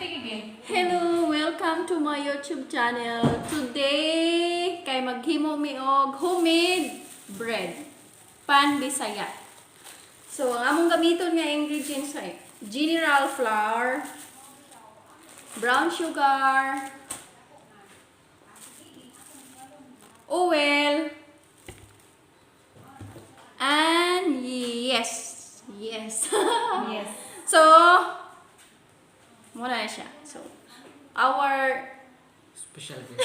Hello, welcome to my YouTube channel. Today, kay maghimo mi og homemade bread. Pan Bisaya. So, ang among gamiton nga ingredients ay general flour, brown sugar, oil, and yes, yes. Yes. So, muna na siya. So, our Special guest.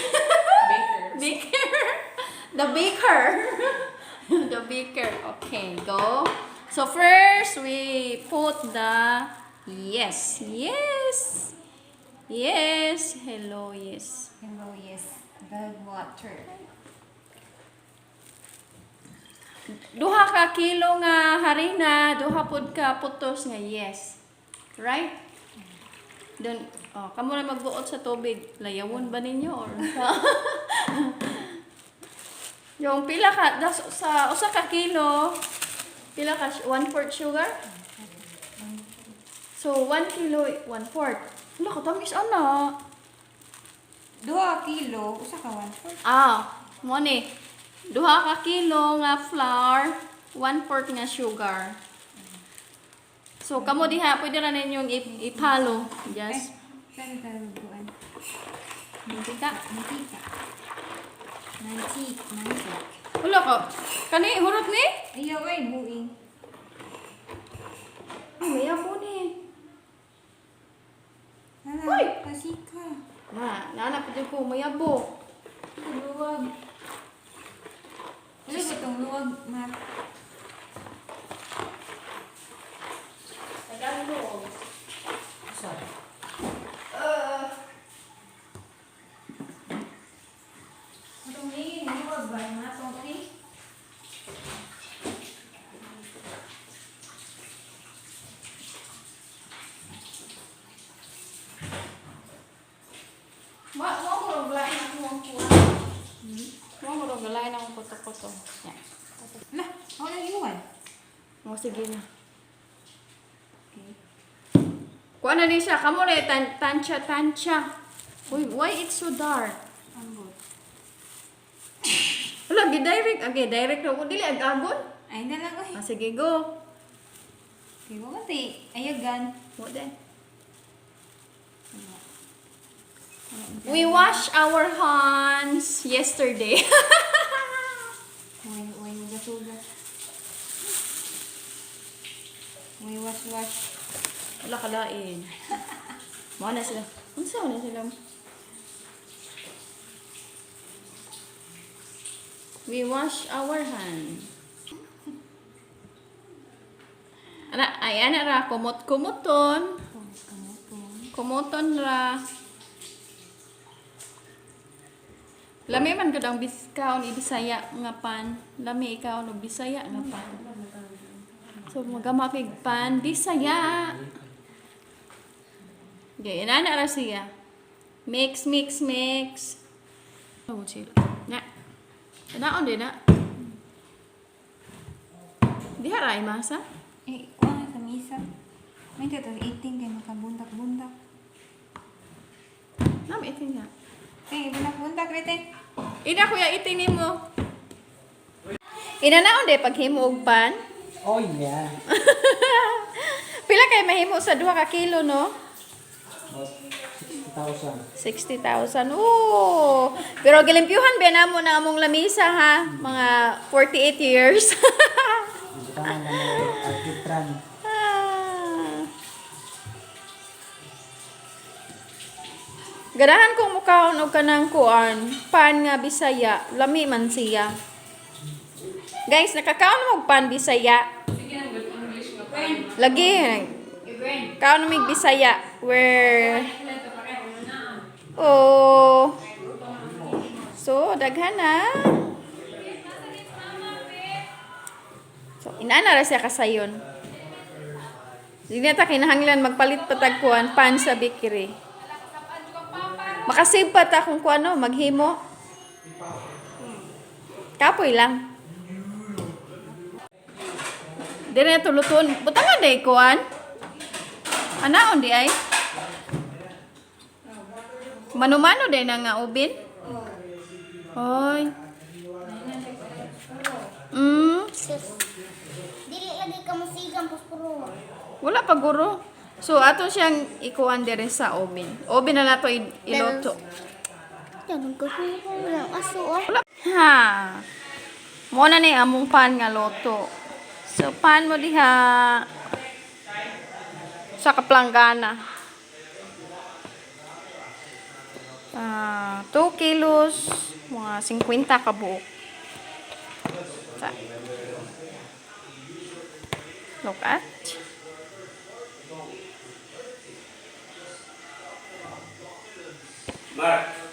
Baker. baker, the baker, the baker. Okay, go. So first we put the yes, yes, yes. Hello, yes. Hello, yes. The water. Duha ka kilo nga harina, duha pud ka putos nga yes. Right? Then, oh, kamo na magbuot sa tubig. Layawon ba ninyo or yung pila ka das, sa usa ka kilo, pila ka 1/4 sugar? So 1 kilo 1/4. Wala ka tamis ana. 2 kilo, usa ka 1/4. Ah, mo ni. 2 ka kilo nga flour, 1/4 nga sugar. So kamo diha pwede ra ninyong ipalo. Yes. Saan tayo magbuan? Mantika. Mantika. Mantik, mantik. Wala ka. Kani hurot ni? Ayaw ay, buing. Ay, mayabo ni. Hala, Uy! pasika. Na, naana pud ko mayabo. Luwag. Wala ba itong luwag, Mark? Tagalog. Sorry. Itong ni, luwag ba? Mga konti? Mo mo ko rong lain ako ang kuha. Mo ko rong lain akong kuto-kuto. Yeah. Lah, ako na iwan. Mo sige na. Okay. Kuha na ni siya kamo re tan tansya tansya. Uy, why it's so dark? Ambot. Wala, gi-direct. Okay, direct na ko. Dili, ag-agon. Ay, na lang, ay. Ah, sige, go. Okay, wala ti. Ayagan. Mo din. We wash our hands yesterday. Uy, uy, hugas-hugas. Uy, wash-wash. Wala kalain. Mo na sila. Unsa na sila? We wash our hands. Ana, ay ana ra kumot kumuton. Kumuton ra. Lami man gud ang biskaon i Bisaya nga pan. Lami ikaw no Bisaya nga pan. So magamapig pan Bisaya. Okay, inana ra siya. Mix, mix, mix. Oh, chill. Na. Naon din na. Diha ra ay masa. Eh, kuha na sa misa. May tatas 18 kay makabundak-bundak. Nam itin nga. Eh, bundak-bundak rete. Ina kuya itin nimo. Ina naon de paghimo og pan. Oh yeah. Pila kay mahimo sa 2 ka kilo no? About 60,000. 60,000. Oo. Pero gilimpyuhan ba namo na among lamisa ha? Mga 48 years. Butangan na mo arbitran. Ah. Ganahan kong mukaon og kanang kuan, pan nga Bisaya, lami man siya. Guys, nakakaon mo og pan Bisaya. Lagi. Kaon mig Bisaya where. Oh. So, daghan na. So, inana ra siya kasayon. Hindi na ta kinahanglan magpalit pa tag kuan pan sa bakery. Makasave pa ta kung kuan no, maghimo. Kapoy lang. Dire na tuluton. Butangan day kuan. Anaon di ay? Mano-mano din na nga oven? Oy. Sus. Dili lagi ka masigang posporo. Wala pa guro. So ato siyang ikuan dire sa oven. Oven na nato iluto. Yan ko wala aso ah. Wala. Ha. Mo na ni among pan nga luto. So pan mo diha sa kaplanggana. Ah, 2 kilos, mga 50 ka buok. Sa. Look at. Mark.